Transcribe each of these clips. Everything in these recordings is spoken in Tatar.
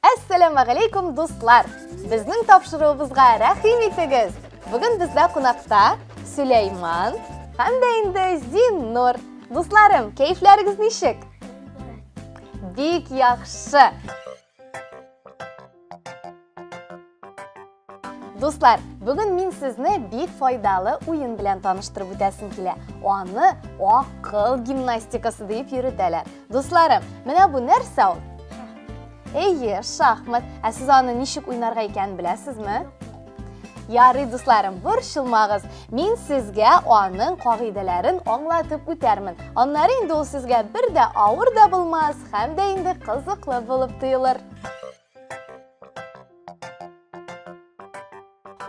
Әссәламәгаләйкүм, дуслар! Безнең тапшыруыбызга рәхим итегез! Бүген бездә кунакта Сөләйман һәм дә инде Зиннур. Дусларым, кәефләрегез ничек? Бик яхшы! Дуслар, бүген мин сезне бик файдалы уен белән таныштырып үтәсем килә. Аны акыл гимнастикасы дип йөртәләр. Дусларым, менә бу нәрсә ул? Әйе, шахмат. Ә сез аны ничек уйнарга икәнен беләсезме? Ярый, дусларым, борчылмагыз. Мин сезгә аның кагыйдәләрен аңлатып үтәрмен. Аннары инде ул сезгә бер дә авыр да булмас, һәм дә инде кызыклы булып тоелыр.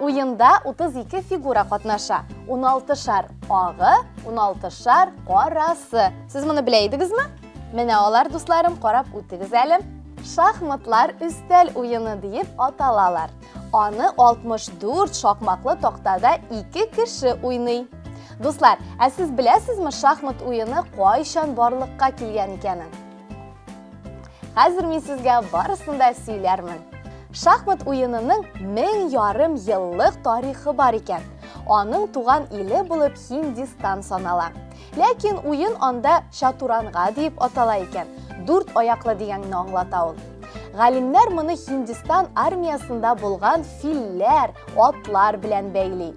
Уенда 32 фигура катнаша. 16 шар агы, 16 шар карасы. Сез моны белә идегезме? Менә алар, дусларым, карап үтегез әле. Шахматлар өстәл уены диеп аталалар. Аны 64 шакмаклы тактада ике кеше уйный. Дуслар, ә сез беләсезме шахмат уены кайчан барлыкка килгән икәнен? Хәзер мин сезгә барысын да сөйләрмен. Шахмат уенының 1500 еллык тарихы бар икән. Аның туган иле булып Һиндистан санала. Ләкин уен анда чатуранга дип атала икән. Дүрт аяклы дигәнне аңлата ул. Галимнәр моны Һиндистан армиясендә булган филләр, атлар белән бәйли.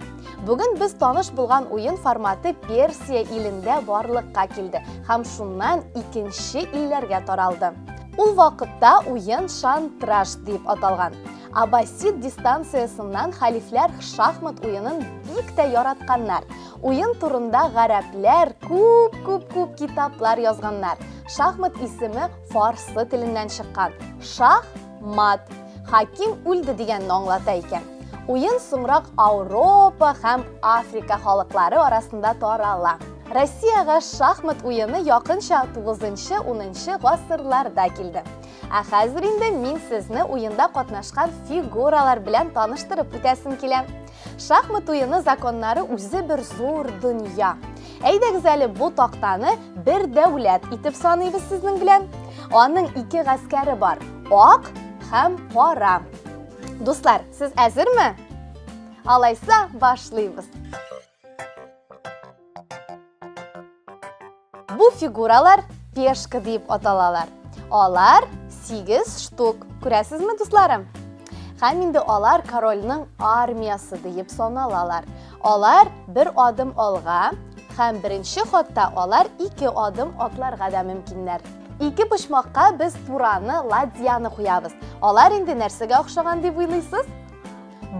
Бүген без таныш булган уен форматы Персия илендә барлыкка килде һәм шуннан икенче илләргә таралды. Ул вакытта уен шантраж дип аталган. Аббасид дистанциясеннән хәлифләр шахмат уенын бик тә яратканнар. Уен турында гарәпләр күп-күп-күп китаплар язганнар. Шахмат исеме фарсы теленнән чыккан. Шах, мат. Хаким үлде дигәнне аңлата икән. Уен соңрак Ауропа һәм Африка халыклары арасында тарала. Россиягә шахмат уены якынча 9-10 гасырларда килде. Ә хәзер инде мин сезне уенда катнашкан фигуралар белән таныштырып үтәсем килә. Шахмат уены законнары үзе бер зур дөнья. Әйдәгез әле бу тактаны бер дәүләт итеп саныйбыз сезнең белән. Аның ике гаскәре бар: ак һәм кара. Дуслар, сез әзерме? Алайса, башлыйбыз. Бу фигуралар пешка дип аталалар. Алар 8 штук. Күрәсезме, дусларым? Һәм инде алар корольның армиясе диеп саналалар. Алар бер адым алга һәм беренче хатта алар ике адым атларга да мөмкиннәр. Ике почмакка без тураны, ладьяны куябыз. Алар инде нәрсәгә охшаган дип уйлыйсыз?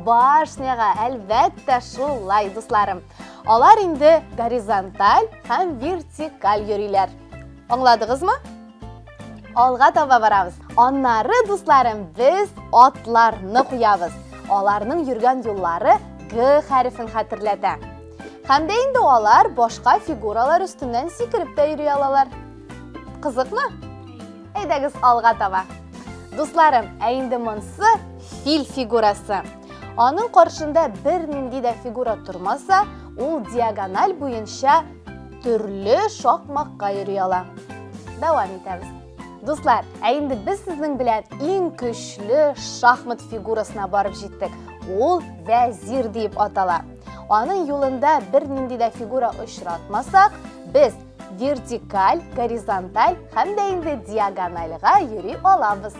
Башняга, әлбәттә, шулай, дусларым. Алар инде горизонталь һәм вертикаль йөриләр. Аңладыгызмы? Алга таба барабыз. Аннары, дусларым, без атларны куябыз. Аларның йөргән юллары Г хәрефен хәтерләтә. Һәм дә инде алар башка фигуралар өстеннән сикереп тә йөри алалар. Кызыкмы? Әйдәгез алга таба. Дусларым, ә инде монсы фил фигурасы. Аның каршында бернинди дә фигура тормаса, ул диагональ буенча төрле шакмакка йөри ала. Дәвам итәбез. Дуслар, ә инде без сезнең белән иң көчле шахмат фигурасына барып җиттек. Ул вәзир дип атала. Аның юлында бернинди дә фигура очратмасак, без вертикаль, горизонталь һәм дә инде диагональга йөри алабыз.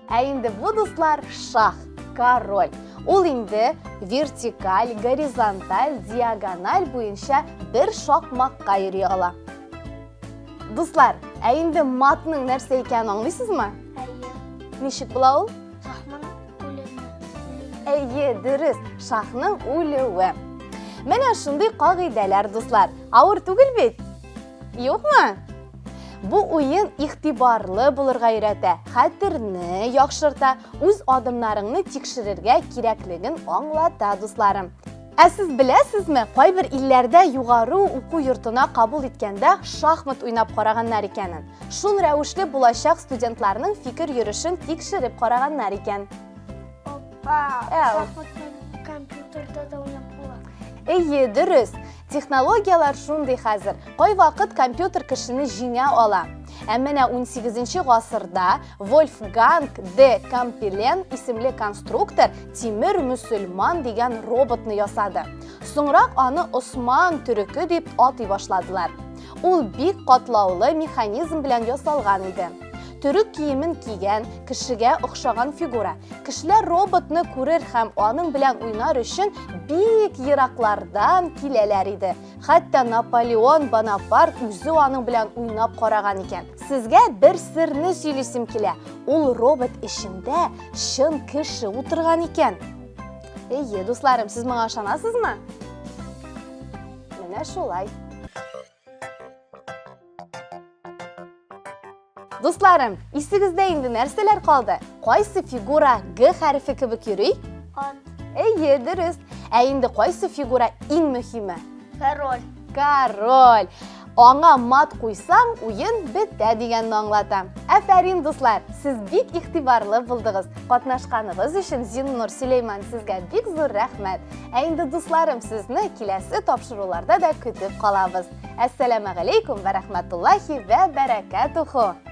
Ә инде бу, дуслар, шах, король. Ул инде вертикаль, горизонталь, диагональ буенча бер шакмакка йөри ала. Дуслар, ә инде матның нәрсә икәнен аңлыйсызмы? Әйе. Ничек була ул? Шахның үлеме. Әйе, дөрес, шахның үлүе. Менә шундый кагыйдәләр, дуслар. Авыр түгел бит? Юкмы? Бу уен игътибарлы булырга өйрәтә, хәтерне яхшырта, үз адымнарыңны тикшерергә кирәклеген аңлата, дусларым. Ә сез беләсезме, кайбер илләрдә югары уку йортына кабул иткәндә шахмат уйнап караганнар икәнен. Шул рәвешле булачак студентларның фикер йөрешен тикшереп караганнар икән. Опа, шахматны компьютерда да уйнап була. Әйе, дөрес. Технологияләр шундый хәзер. Кайвакыт компьютер кешене җиңә ала. Ә менә 18 гасырда Вольфганг де Кампелен исемле конструктор Тимер мөселман дигән роботны ясады. Соңрак аны Осман төреке дип атый башладылар. Ул бик катлаулы механизм белән ясалган иде. Төрек киемен кигән, кешегә охшаган фигура. Кешеләр роботны күрер һәм аның белән уйнар өчен бик ераклардан киләләр иде. Хәтта Наполеон Бонапарт үзе аның белән уйнап караган икән. Сезгә бер серне сөйлисем килә. Ул робот эчендә чын кеше утырган икән. Әйе, дусларым, сез моңа ышанасызмы? Менә шулай. Дусларым, исегездә инде нәрсәләр калды? Кайсы фигура Г хәрефе кебек йөри? Ат. Әйе, дөрес. Ә инде кайсы фигура иң мөһиме? Король. Король. Аңа мат куйсаң, уен бетә дигәнне аңлата. Афәрин, дуслар, сез бик игътибарлы булдыгыз. Катнашканыгыз өчен Зиннур Сөләйман сезгә бик зур рәхмәт. Ә инде дусларым, сезне киләсе тапшыруларда да көтеп калабыз. Әссәламәгаләйкүм вә рәхмәтуллаһи вә бәрәкәтүһү.